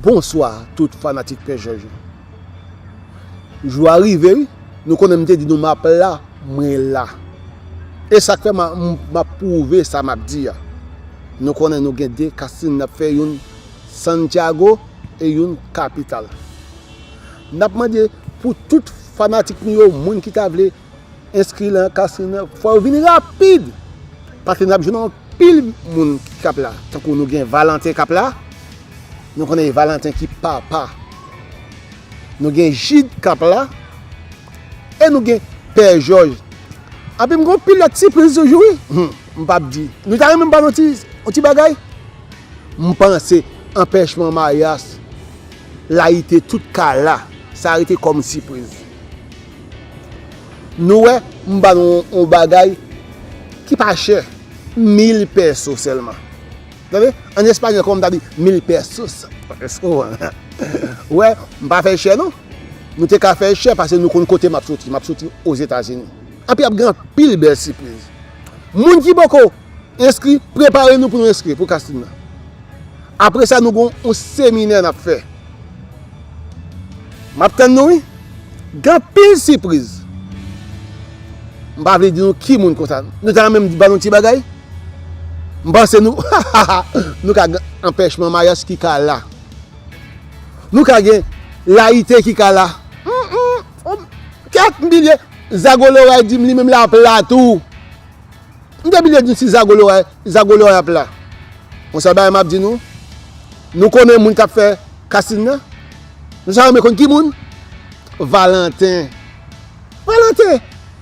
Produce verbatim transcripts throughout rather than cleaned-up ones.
Bonswa tout fanatik Pè Jòj yo. Jou a rive wi, nou konnen m te di nou m ap la, mwen la. E sa k fè m a, m, m ap pwouve sa m ap di a. Nou konnen nou gen de casting n ap fè, youn Santiago e youn kapital. N ap mande pou tout fanatik nou yo, moun ki ta vle enskri nan casting nan, fò yo vini rapid. Paske n ap jwenn anpil moun k ap la. Tankou nou gen Valentin k ap la. Nou konnen Valentin ki papa. Nou gen Jid k ap la. E nou gen Pè Jòj. Anpi m gen anpil lòt sipriz toujou wi. Hmm, m p ap di. Nou ta renmen m ba nou ti, yon ti bagay? M panse anpèchman maryaj layite tout ka la, sa rete kòm sipriz. Nou wè, m ba nou yon bagay ki pa chè, mil pèso sèlman. Tande? An espanyòl, kòman m ta di mil pesos? Èske w konprann? Ou wè, m pa fè l chè non. Nou te ka fè l chè paske nou konn kote m ap soti. M ap soti Ozetazini. Anpi ap gen anpil bèl sipriz. Moun ki poko enskri, prepare nou pou nou enskri pou casting nan. Apre sa, nou gen yon seminè n ap fè. M ap tann nou wi. Gen anpil sipriz. M pa vle di nou ki moun konsa. Nou ta renmen m ba nou ti bagay? M panse nou, nou ka gen anpèchman maryaj ki ka la. Nou ka gen layite ki ka la. Mm, mm, mm. Kèk milye, Zago Loray di m li menm l ap la tou. M te bliye di si Zago Loray, Zago Loray ap la. Yon sèl bagay m ap di nou, nou konnen moun k ap fè casting nan? Nou sa renmen konn ki moun? Valentin. Valentin!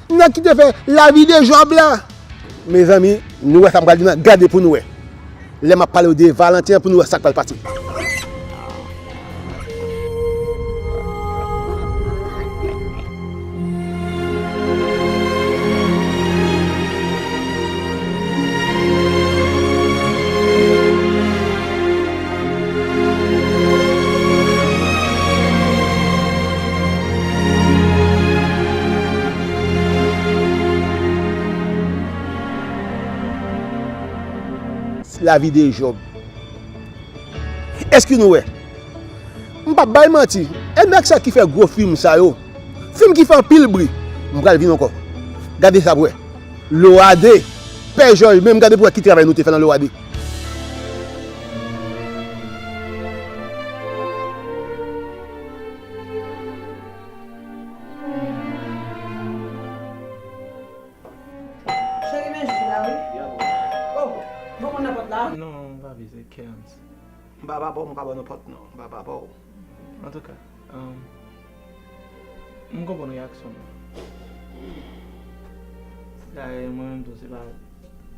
Nèg ki te fè La vie de Job la. Mezanmi, nou wè sa m pral di nan, gade pou nou wè. Lè m ap pale w de Valentin an pou nou wè sa k pral pase. Lavi de Jòb. Èske nou wè? M p ap bay manti. E nèg sa ki fè gwo fim sa yo, fim ki fè anpil bri, m pral vin ankò. Gade sa pou wè. Lowade, Pè Jòj, menm gade pou wè ki travay nou te fè nan Lowade. Cheri, men jwi la, wi. Oh, bon moun nan pòt la. Non, papi, se Kerms. M pa papa w, m ka ba w nan pòt, non. M pa papa w. Antouka, um, m konprann reyaksyon w. Dayè, mwen menm tou, se pa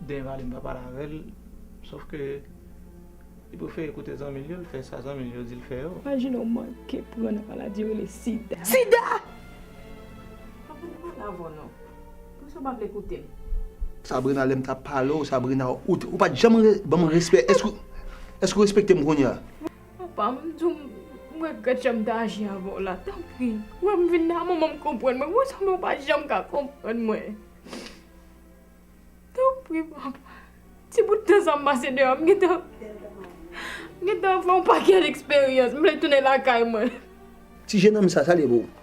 Denvale m pa pale avè l. Sòf ke li prefere koute zanmi l yo, l fè sa zanmi l yo di l fè yo. Imajine w manke pran nan maladi yo rele sida. Sida! Papa, m pale avè w non. Poukisa w pa vle koute m? Sabrina, lè m t ap pale w, Sabrina, ou, ou pa t janm re-, ban m respè. Èske, èske w respekte m kounye a? Papa, m di w, m regrèt jan m t aji avè w la. Tanpri, wè m vin la, manman m konprann mwen. Ou sanble w pa janm ka konprann mwen. Tanpri, papa. Ti bout tan sa m pase deyò, m gentan, m gentan fè yon pakèt eksperyans. M vle tounen lakay mwen. Ti jenòm sa, sa l ye pou ou?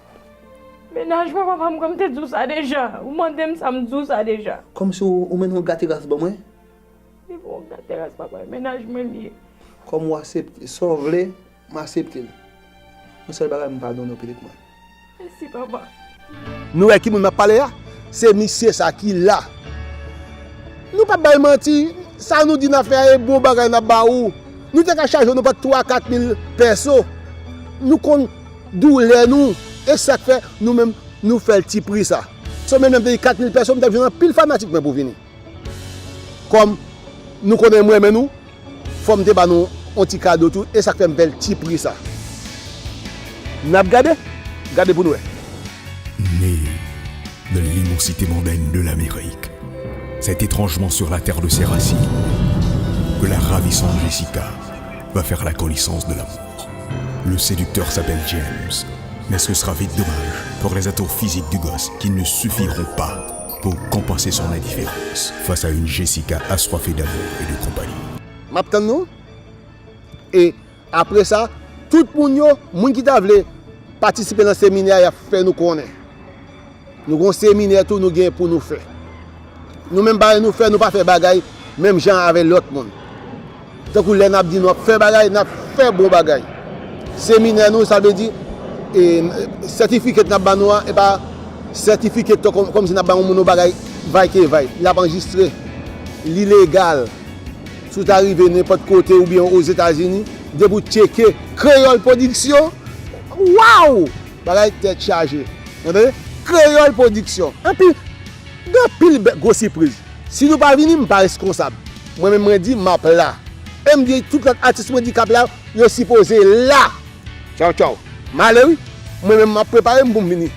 Mennaj mwen, papa, m kwè m te di w sa deja. Ou mande m sa, m di w sa deja. Kòmsi ou, ou mennen yon gate ras ban mwen? Li pou yon gate ras, papa, e mennaj mwen li ye. Kòm ou aksepte, sa w vle, m aksepte l. Yon sèl bagay, m padone w pitit mwen. Mèsi, papa. Nou wè ki moun m ap pale a? Se misye sa ki la. Nou p ap bay manti, sa nou di n ap fè a, e bon bagay n ap ba ou. Nou te ka chaje w nan pòt twa, kat mil pèso. Nou konn doulè nou, e sa k fè nou menm, nou fè l ti pri sa. So, menm lè m te di kat mil pèso, m t ap jwenn anpil fanatik mwen pou vini. Kòm nou konnen m renmen nou, fò m te ba nou yon ti kado tou, e sa k fè m fè l ti pri sa. N ap gade, gade pou n wè. Né de l'immensité mondaine de l'Amérique, c'est étrangement sur la terre de ses racines que la ravissante Jessica va faire la connaissance de l'amour. Le séducteur s'appelle James, mais ce sera vite dommage pour les atouts physiques du gosse qui ne suffiront pas pour compenser son indifférence face à une Jessica assoiffée d'amour et de compagnie. M ap tann nou. E apre sa, Tout moun yo, moun ki ta vle patisipe nan seminè a, y ap fè nou konnen. Nou gon seminè tou nou gen pou nou fè. Nou menm bagay nou fè, nou pa fè bagay menm jan avè lòt moun. Tankou lè n ap di nou ap fè bagay, n ap fè bon bagay. Seminè nou, sa vle di, e, sètifiket n ap ba nou an, e pa sètifiket kòm, kòmsi n ap ba yon moun yon bagay vay ke vay. L ap anrejistre, li legal. Si w ta rive nenpòt kote oubyen Ozetazini, depi w tcheke Kreyòl Pwodiksyon, waw! Bagay tèt chaje. Tande? Kreyòl Pwodiksyon. Anpil, gen anpil bè- gwo sipriz. Si nou pa vini, m pa reskonsab. Mwen menm mwen di, m ap la. E m di tout lòt atis mwen di k ap la, yo sipoze la. Tchaw, tchaw. M ale wi. Mwen menm m ap prepare m pou m vini.